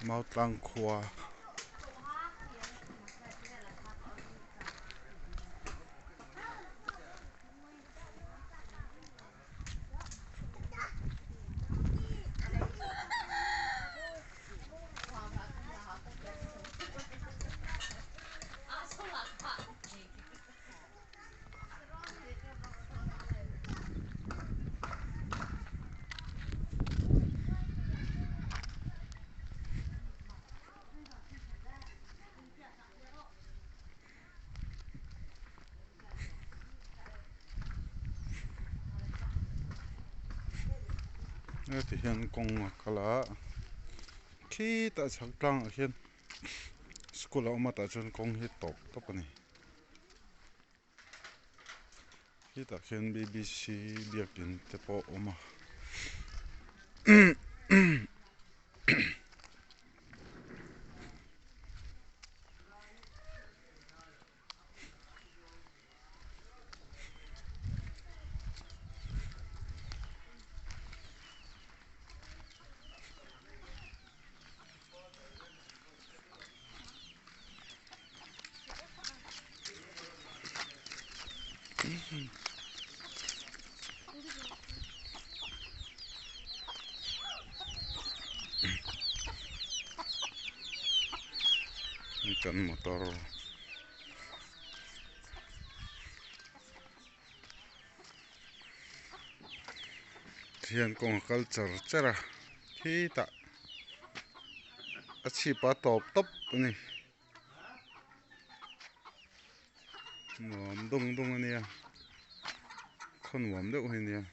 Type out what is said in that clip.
Mautlang khua. Heti hian kawng a kal a khitah chhak tlangah khian school a awm a tah chuan kawng hi tawp tawp a ni. Hetah khian B_B_C biakin te pawh a awm a. Kan motor hian kawng a kal char char a khitah a chhip a tawp tawp a ni nuam dawng dawng a nia khaw nuam deuh hi a nia.